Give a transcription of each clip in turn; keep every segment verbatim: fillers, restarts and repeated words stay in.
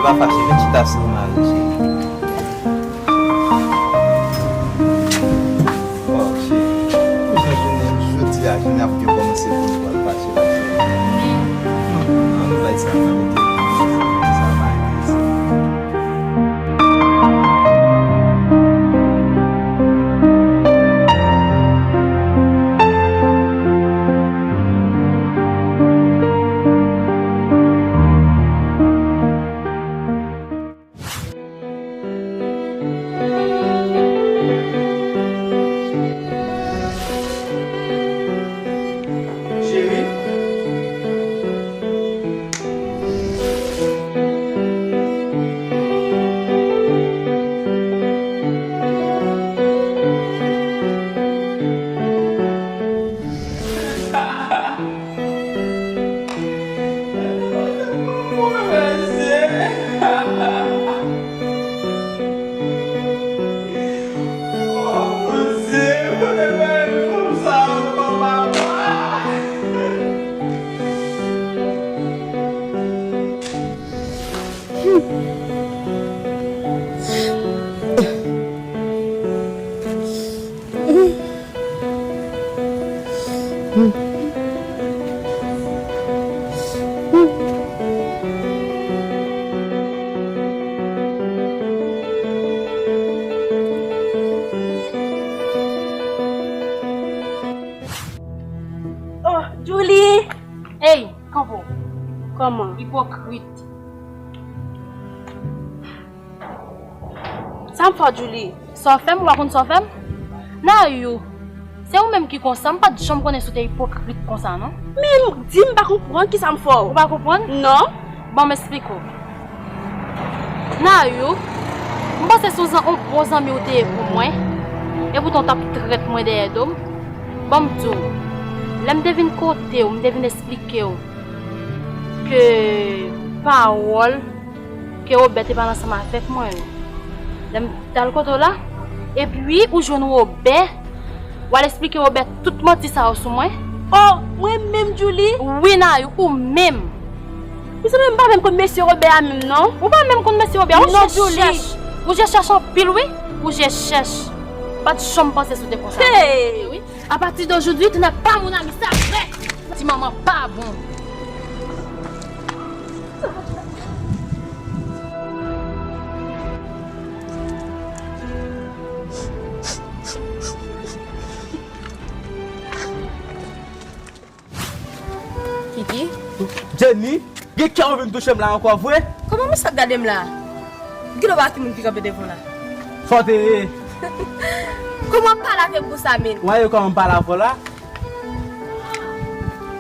Pa fache, vin chita sou mari, cheri. Oh, cheri, pou jan jounen jodi a, jounen ap gen kòmanse pou nou pral fache la, cheri. An nou bay sa nan mete sa pa enterese. Cheri. Oh, Julie! Ey, kanpe w. Kòman? Ipokrit. Sa m fè w, Julie? Sa w fè m, ou pa konn sa w fè m? Nayou, se ou menm ki konsa, m pa t janm konnen si w te ipokrit konsa, non. Men m di m pa konprann kisa m fè w. Ou pa konprann? Non. Ban m esplike w. Nayou, m panse se yon zan-, yon bon zanmi w te ye pou mwen. Epoutan w t ap trèt mwen dèyè do m. Ban m di w, lè m te vin kote w, m te vin esplike w ke pawòl ke Wobè te pale ansanm avèk mwen yo. Lè m t al kote w la, epi ou jwenn Wobè, w al esplike Wobè tout manti sa yo sou mwen. Oh, mwen menm, Julie? Wi, Nayou, ou menm. Mezanmi, m pa menm konn mesye Wobè a menm, non. Ou pa menm konn mesye Wobè a? Ou je chèch. Ou je chèch anpil, wi. Ou je chèch. M pa t janm panse si w te konsa. Hey! Wi. À partir d'aujourd'hui, tu n'es pas mon ami, c'est vrai. Ti manman pa bon. Kiki? Jenny, gen kè ou vin touche m la ankò vre? Kòman misye ap gade m la? Gade w pa ki moun ki kanpe devan w la. Fò te ye. Kòman w ap pale avè m konsa menm? Wè yo kòman m pale avè w la?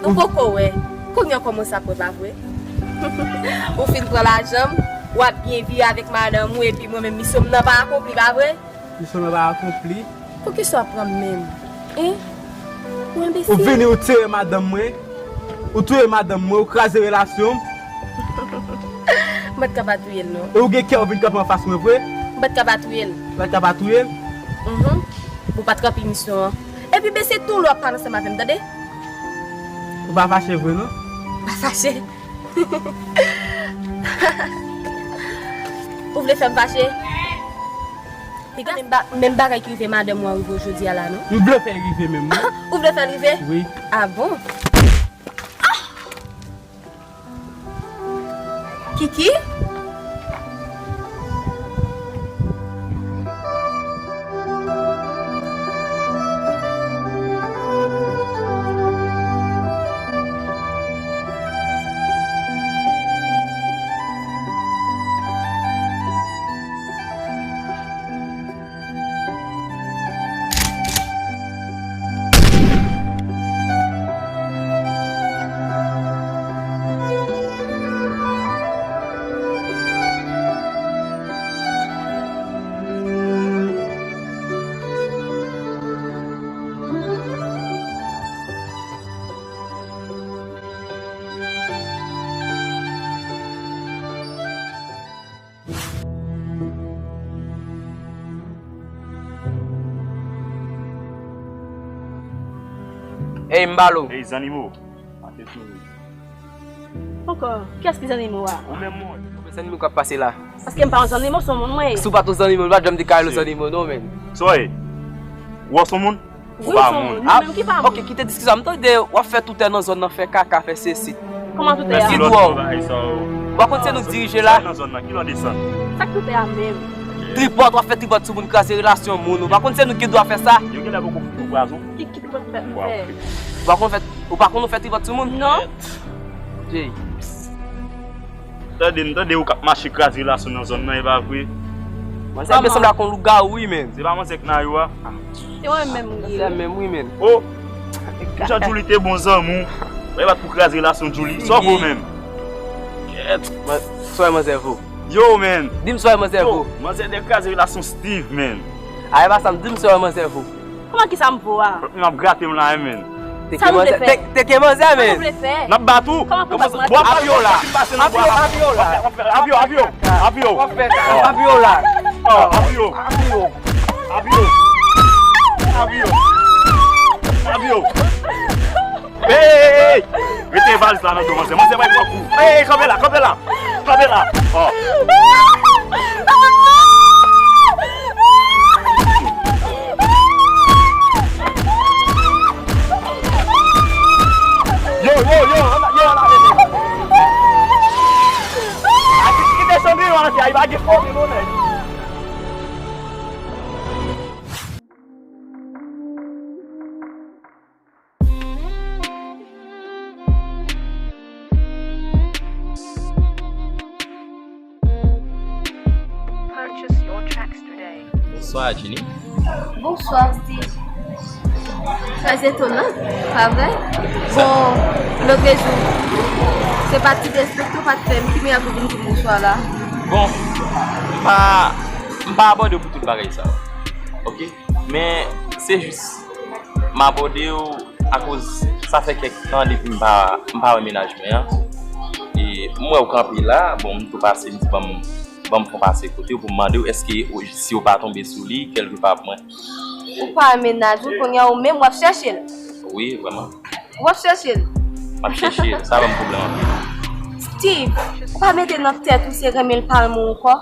Nou poko wè. Kounye a w kòmanse ap wè, pa vre? Ou fin pran lajan m, w ap byen viv avèk madanm ou, epi mwen menm, misyon m nan pa akonpli, pa vre? Misyon nan pa akonpli. Poukisa w ap pran m menm? Hein? Ou enbesil. Ou vini, ou tiye madanm mwen. Ou touye madanm mwen, ou kraze relasyon m. M pa t ka pa touye l, non. E ou gen kè ou vin kanpe anfas mwen vre? M pa t ka pa touye l. Ou pa t ka pa touye l? Mhm. Ou pa t ranpli misyon an. Epi, men se tou lè w ap pale ansanm avè m, tande? Ou pa fache vre, non? M pa fache. Ou vle fè m fache? Piga menm ba-, menm bagay ki rive madanm ou an rive w jodi a la, non? M vle fè l rive menm, wi. Ou vle fè l rive? Wi. Ah bon? Kiki? Ey, m balo. Ey, zannimo. Pase sou li. Ankò, kiyès ki zannimo a? Ou menm, mwen. Zannimo k ap pase la. Paske m pa yon zannimo, se yon moun mwen ye. Si w pa t yon zannimo, m pa t janm te ka rele w zannimo non, menn. Sa w ye? Ou wè se yon moun? Ou pa moun. Wi, se yon moun. Mwen menm ki pa moun. Ok, kite diskisyon. M tande w ap fè toutè nan zòn nan, fè kaka, fè sesi. Kòman toutè a? Ki dwa w? Ou pa konn se nou k dirije la? Nan zòn nan, ki lè w desann? Sa k toutè a menm? Tripòt, w ap fè tripòt sou moun, kraze relasyon moun. Ou pa konn se nou ki dwa fè sa? Yo genlè poko fout ou pwazon. Ki, ki tripòt ou fè? Ou pa konn fè, ou pa konn nou fè tripòt sou moun? Non. Jay. Tande, m tande ou k ap mache kraze relasyon nan zòn nan, e pa vre? Manzè byen sanble ak yon lougawou, wi, menn. Se pa manzè k nan yo a? Se mwen menm, wi. Se menm, wi, menn. Oh! Jan Djouly te bon zanmi w. Mwen pa t pou kraze relasyon Djouly. Sa w vo menm? Kèt. Sa w wè manzè vo? Yo, menn. Di m sa w wè manzè vo. Yo, manzè dè kraze relasyon Steve, menn. A, e pa sa, m di m sa w wè manzè vo. Kòman ki sa m vo a? M ap grate m la, menn. Sa nou vle fè? Teke manzè, menn. Sa nou vle fè? N ap bat ou. Kòman pou bat mwen? Ap yo la. Ap yo, ap yo la. Ap yo, ap yo. Ap yo. Ap yo la. Ap yo. Ap yo. Ap yo. Ap yo. Ey, ey, ey, ey! Mete valiz la nan do manzè. Manzè bay pran kou. Ey, ey, kanpe la, kanpe la. Kanpe la. Oh. Yo, yo, yo, ann, yo, ann ale. Aki kite Cendrillon an, a pa gen fòm, non, nèg. Purchase your tracks today. Bonswa, Jenny. Bonswa, Steve. Trè etonan, pa vre? Bon, lòt jou, se pa ti derespekte w pa t fè m, ki mwen ap vin di bonswa la? Bon, m pa, m pa abòde w pou tout bagay sa yo. Ok? Men, se jis, m abòde w akoz sa fè kèk tan depi m pa, m pa wè mennaj mwen an. E m wè w kanpe la, bon, m tou pase, m di ban m, ban m fon pase kote w pou m mande w èske w, si w pa tonbe sou li, kèlke pa pou mwen. Ou pa wè mennaj ou, kounye a ou menm w ap chèche l? Wi, vrèman. W ap chèche l? M ap chèche l, sa ban m pwoblèm anpil. Steve, ou pa mete nan tèt ou se renmen l pa renmen w ankò?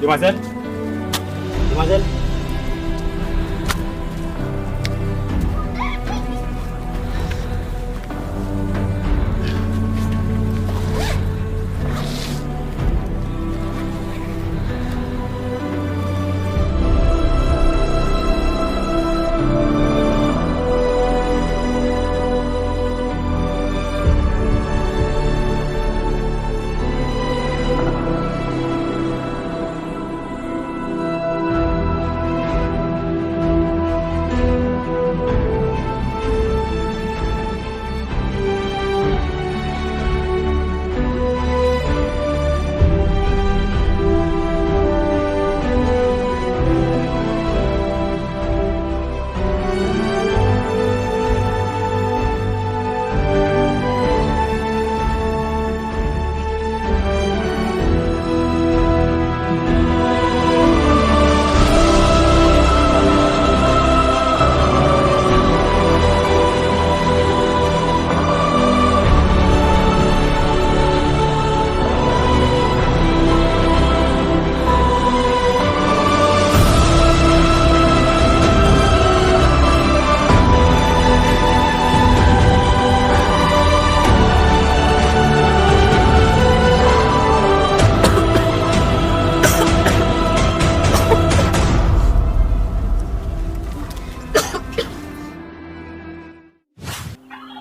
Demwazèl? Demwazèl?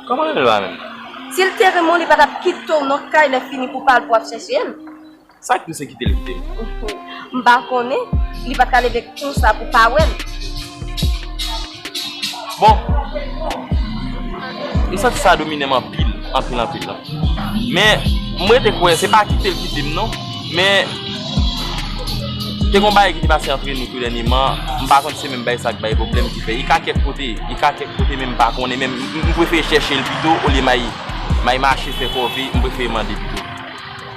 Kòman l la menm? Si l te renmen w, li pa t ap kite w nan kay lè fini pou w pa al pou w ap chèche l. Sa k pou se kite l kite m? M pa konnen, li pa t ka leve konsa pou pa wè l. Bon, M santi sa domine m anpil, anpil, anpil. Men, m rete kwè, se pa kite l kite m non. Men, te gon bagay ki te pase antre nou tou dènyeman, m pa konn se menm bagay sa k bay pwoblèm ki fè. Li ka kèk kote, li ka kèk kote, men m pa konnen, men m, m prefere chèche l pito, olye m al, m al mache fè kòve, m prefere mande pito.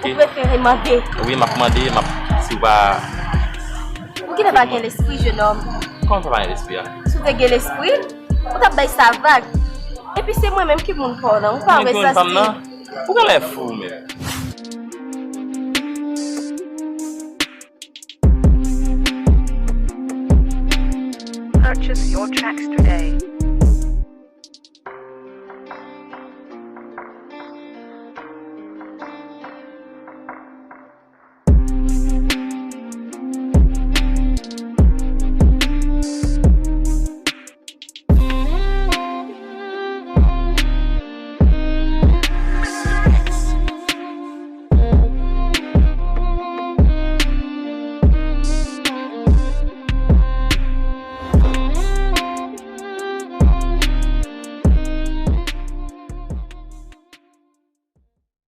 Ou prefere mande? Wi, m ap mande, m ap, si w pa. Ou genlè pa gen lespri, jenòm. Kòman sa pa gen lespri a? Si w te gen lespri, ou t ap bay sa vag. Epi se mwen menm ki moun pa w lan, ou pa wè sa, Steve? Ou genlè fou ou menm. Purchase your tracks